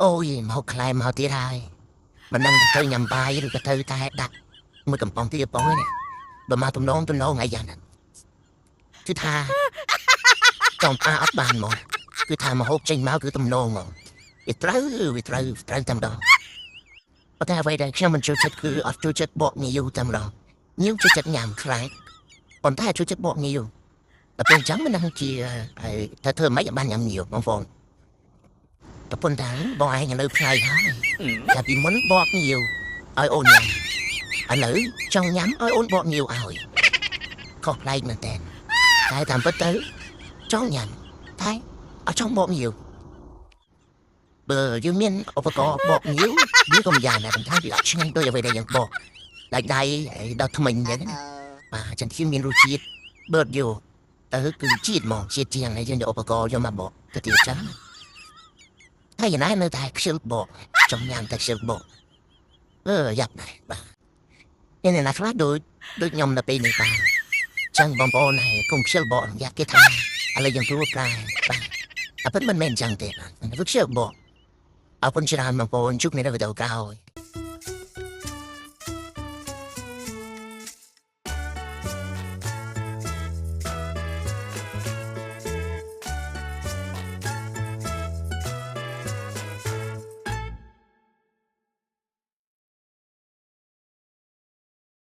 អូយមកខ្លែមមកទៀតហើយមិនដឹងទៅញ៉ាំបាយឬក៏ត្រូវតែដាក់មួយកំប៉ុងទៀតបងនេះបើមកទំនងទំនងអីយ៉ាងហ្នឹងគឺថាចំអាអត់បានមកគឺថាមកហូបចេញមកគឺទំនងមកវាត្រូវវាត្រូវត្រូវតែម្ដងប៉ុន្តែអ្វីដែលខ្ញុំមិនចូលចិត្តគឺអត់ចូលចិត្តបកងាវតែម្ដងងាវចូលចិត្តញ៉ាំខ្លាំងប៉ុន្តែចូលចិត្តបកងាវតែពេលអញ្ចឹងមិនដឹងជាហើយថាធ្វើម៉េចឲ្យបានញ៉ាំងាវបងប្អូនប្រពន្ធតាបងឯងឥឡូវផ្នែកហើយតែពីមុនបកងាវឲ្យអូនញ៉ាំឥឡូវចង់ញ៉ាំឲ្យអូនបកងាវឲ្យខុសប្លែកមែនតើតែតាមពិតទៅចង់ញ៉ាំតែអត់ចង់បកងាវបើយើងមានឧបករណ៍បកងាវវាក៏មិនយ៉ាងដែរប៉ុន្តែវាអត់ឆ្ងាញ់ដូចអ្វីដែលយើងបកដៃដៃដល់ថ្មិញអញ្ចឹងណាបាទចឹងជាមានរសជាតិបើយកទៅគឺជាតិហ្មងជាតិជាងហើយយើងយកឧបករណ៍យកមកបកទៅទៀតចឹងហើយយ៉ាងណានៅតែខ្ជិលបកចង់ញ៉ាំតែខ្ជិលបកអឺយ៉ាប់ដែរបាទនេះអ្នកណាខ្លះដូចដូចខ្ញុំនៅពេលនេះបាទចឹងបងប្អូនហើយកុំខ្ជិលបកយ៉ាប់គេថាឥឡូវយើងព្រោះប្រែបាទអពិតមិនមែនចឹងទេបាទវាខ្ជិលបកអរគុណច្រើនបងប្អូនជួបគ្នានៅវីដេអូក្រោយ។